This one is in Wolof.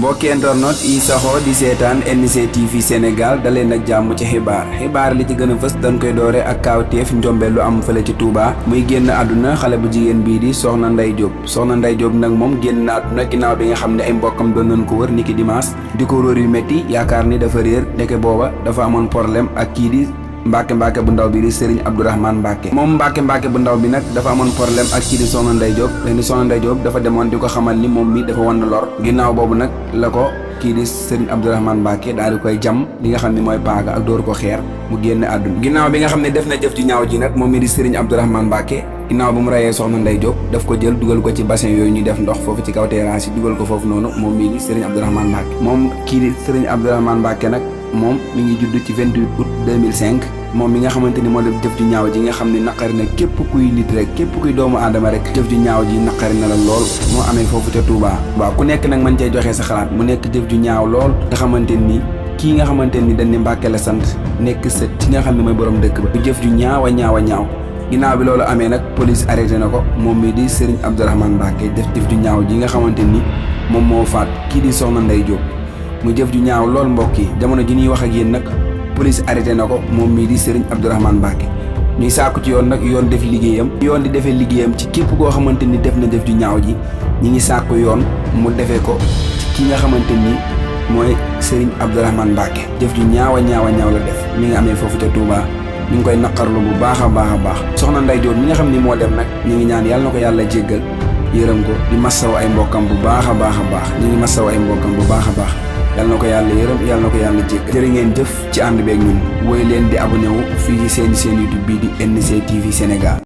mbokki internet yi saxoo di seetaan NCTV Sénégal daleen nag jàmm ci xibaar li ci gën a fës dañ koy doore ak kaawteef njombe lu am fële ci Touba muy génn àdduna xale bu jigéen bii di Soxna Ndeye Diop nag moom génn na àdduna ginnaaw bi nga xam ne ay mbokkam doon nañ ko wër niki dimanche di ko róor yu métti yaakaar ni dafa réer ndeke booba dafa amoon problème ak kii di Mbacke bu ndaw bi di Serigne Abdourahmane Mbacke moom Mbacke bu ndaw bi nag dafa amoon problème ak kii di Soxna Ndeye Diop léegi Soxna Ndeye Diop dafa demoon di ko xamal ni moom mi dafa wan lor ginnaaw boobu nag la ko kii di Serigne Abdourahmane Mbacke daal di koy jam li nga xam ne mooy paaga ak dóor ko xeer mu génn àdduna ginnaaw bi nga xam ne def na jëf ji ñaaw ji nag moom mi di Serigne Abdourahmane Mbacke ginnaaw bu mu rayee Soxna Ndeye Diop daf ko jël dugal ko ci bassin yooyu ñuy def ndox foofu ci kaw terrasse yi dugal ko foofu noonu moom mii di Serigne Abdourahmane Mbacke moom kii di Serigne Abdourahmane Mbacke nag moom mi ngi judd ci 28 août 2005 moom mi nga xamante ni moo def jëf ju ñaaw ji nga xam ne naqari na képp kuy nit rek képp kuy doomu aadama rek jëf ju ñaaw ji naqari na la lool moo amee foofu ca Touba. waaw ku nekk nag mën cee joxe sa xalaat mu nekk jëf ju ñaaw lool nga xamante ni kii nga xamante ni dañ ne Mbàkke la sant nekk sët ci nga xam ne mooy borom dëkk ba bu jëf ju ñaaw a ñaaw ginnaaw bi loolu amee nag police arrêté na ko moom mi di Serigne Abdourahmane Mbacke def jëf ju ñaaw ji nga xamante ni moom moo faat kii di Soxna Ndeye Diop mu jëf ju ñaaw lool mbokk yi jamono ji ñuy wax ak yéen nag police arrêté na ko moom mii di Serigne Abdourahmane Mbacke ñuy sàkku ci yoon nag yoon def liggéeyam yoon di defee liggéeyam ci képp koo xamante ni def na jëf ju ñaaw ji ñi ngi sàkku yoon mu defee ko ci ki nga xamante ni mooy Serigne Abdourahmane Mbacke jëf ju ñaaw la def mi ngi amee foofu ca Touba ñu ngi koy naqarlu bu baax a baax Soxna Ndeye Diop mi nga xam ni moo dem nag ñu ngi ñaan yàlla na ko yàlla jéggal yërëm ko di massaw ay mbokkam bu baax a baax ñu ngi massaw ay mbokkam bu baax a baax yàlla na ko yàlla yërëm yàlla na ko yàlla jéggal jërë ngeen jëf ci ànd beeg ñun woy leen di abonné wu fii ci seen YouTube bii di NCTV Sénégal